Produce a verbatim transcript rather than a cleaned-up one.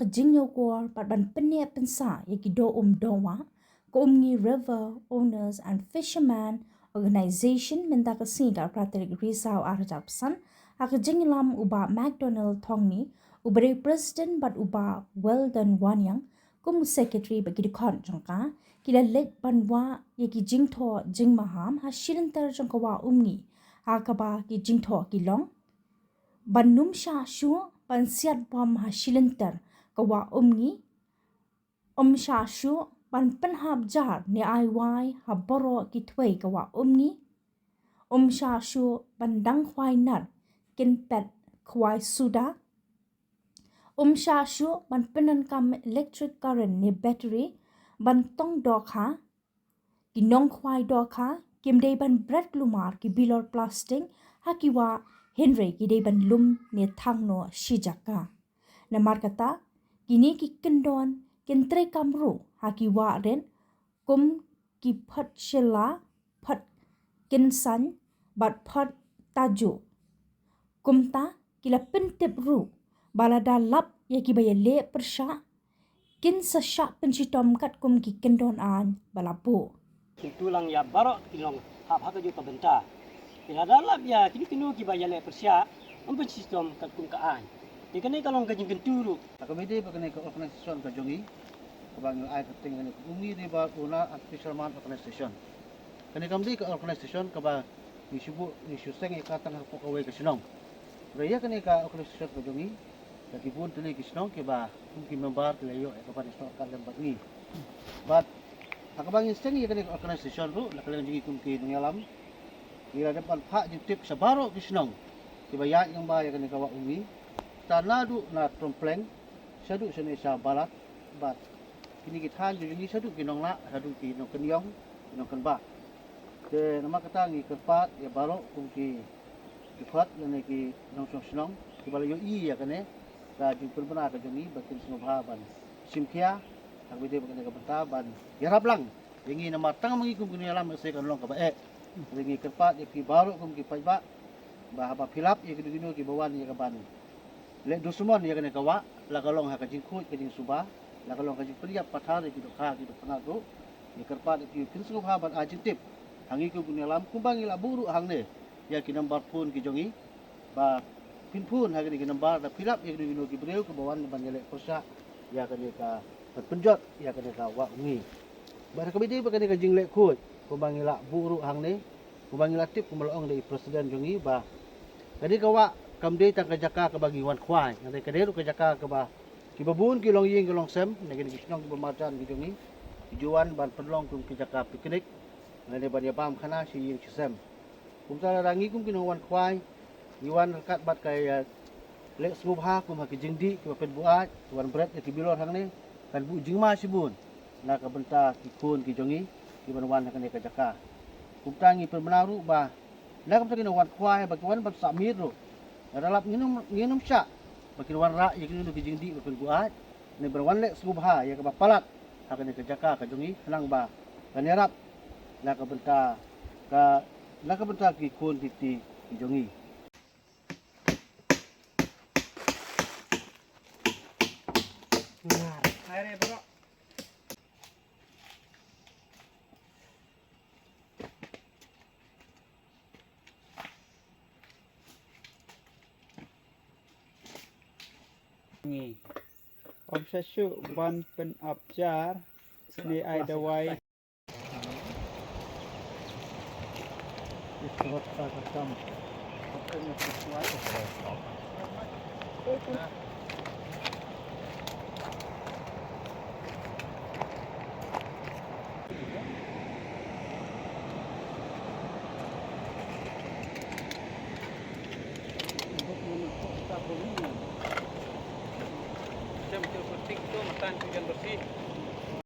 jingïakor bad ban pynïap pynsah ïa ki doh um doh wah ka Umngi River Owners and Fishermen Organization mynta ka sngi ka arphew tarik Risaw arhajar arphew san ha ka jingïalam u Bah McDonald Thongni, uba dei u President, bad u Bah Weldon Wanniang kum u Secretary. Bad ki dkhot jong ka ki la leit ban wah ïa ki jingthoh jingmaham ha shilynter jong ka wah Umngi, ha kaba ki jingthoh ki long: ban ym shah shuh ban siat bom ha shilynter ka wah Umngi, ym shah shuh ban pynhap jar ne ai wai ha baroh ki thwei ka wah Umngi, ym shah shuh ban dang khwai nar kin pet khwai suda, ym shah shuh ban pyndonkam electric current ne battery ban tong dohkha, ki nongkhwai dohkha kim dei ban bret kulmar ki bilor plastik ha ki wah, hynrei ki dei ban lum ne thang noh shi jaka. Namar kata, kine ki kyndon kin treikam ruh ha ki wah rit kum ki Phot Shella, Phot Kynsan bad Phot Tajuh. Kumta ki la pyntip ruh ba lada lap ïa kiba ïaleh pyrshah, kin sa shah pynshitom katkum ki kyndon aiñ ba la buh. Kyntu lang ïa baroh ki long hap ha kajuh ka bynta. Ki lada lap ïa kino kino kiba ïaleh pyrshah, ym pynshitom katkum ka aiñ. Ïa kane ka long ka jingkyntu ruh. Ha kaba ïadei bad kane ka organisation ka jong ngi, kaba ngi la ai kyrteng kane ka Umngi River Owner and Fisherman Organisation. Kane kam dei ka organisation kaba ngi shu buh, ngi shu seng ïa ka tang hapoh kawei ka shnong. Hynrei ïa kane ka organisation ka jong ngi, la ki bun tylli ki shnong kiba kum ki member ki la ïoh ïa ka ban ïa shnong ka lem bad ngi. Bad ha kaba ngi seng ïa kane ka organisation ruh, la ka liang jong ngi kum ki nongïalam, ngi la dep ban phah jingtip sha baroh ki shnong kiba ïaid lyngba ïa kane ka wah Umngi, ta naduh na Trompleng shaduh shane sha Balat, bad kine ki thaiñ jong ngi shaduh ki nonglah, shaduh ki nongkyniong, ki nongkynbah. Te namar kata ngi kyrpad ïa baroh kum ki, ki khot lane ki nongshong shnong kiba la ïohi ïa kane ka jingpynbna ka jong ngi, ba kin sngewbha ban shim khia ha kaba ïadei bad kane ka bynta ban ïarap lang ïa ngi, namar tang ma ngi kum ki nongïalam se kan long kaba eh. Te ngi kyrpad ïa phi baroh kum ki paidbah ba haba phi lap ïa kino kino kiba wan ïa ka ban leh dusmon ïa kane ka wah, la ka long ha ka jingkhuid ka jingsuba, la ka long ka jingpynïap pathar ïa ki dohkha ki dohkha ruh, ngi kyrpad ïa phi phin sngewbha ban ai jingtip ha ngi kum ki nongïalam, kumba ngi la buh ruh hangne ïa ki number phone ki jong ngi, ba phin phone ha kine ki number da phi lap ïa kino kino ki briew kiba wan ban ïaleh pyrshah ïa kane ka, ban pynjot ïa kane ka wah Umngi. Bad ha kaba ïadei bad kane ka jingleh khuid, kumba ngi la buh ruh hangne, kumba ngi la tip, kumba la ong da i president jong ngi, ba kane ka wah kam dei tang ka jaka kaba ngi wan khwai, hynrei ka dei ruh ka jaka kaba kiba bun ki longïing ki longsem na kine ki shnong kiba marjan ki jong ngi ki ju wan ban pynlong kum ki jaka picnic lane ban ïabam khana shi ïing shi sem. Kumta lada ngi kum ki nongwan khwai ngi wan ryngkat bad ka, eh, leh sngewbha kum ha ki jingdih kiba pynbuaid, ki wan bret ïa ki bilor hangne, kan buh jingma shibun na ka bynta ki khun ki jong ngi kiban wan ha kane ka jaka. Kumta ngi pynbna ruh ba na ka bynta ki nongwan khwai ba ki wan ban sah miet ruh, lada lap ngin ym, ngin ym shah ba kin wanrah ïa kino kino ki jingdih ba pynbuaid, ne ban wan leh sngewbha ïa kaba palat ha kane ka jaka ka jong ngi, khnang ba kan ïarap na ka bynta ka, na ka bynta ki khun ki kti ki jong ngi. Ngi ym shah shuh ban pynap jar ne ai dawai. Macam tu plastik tu makan tu hujan bersih.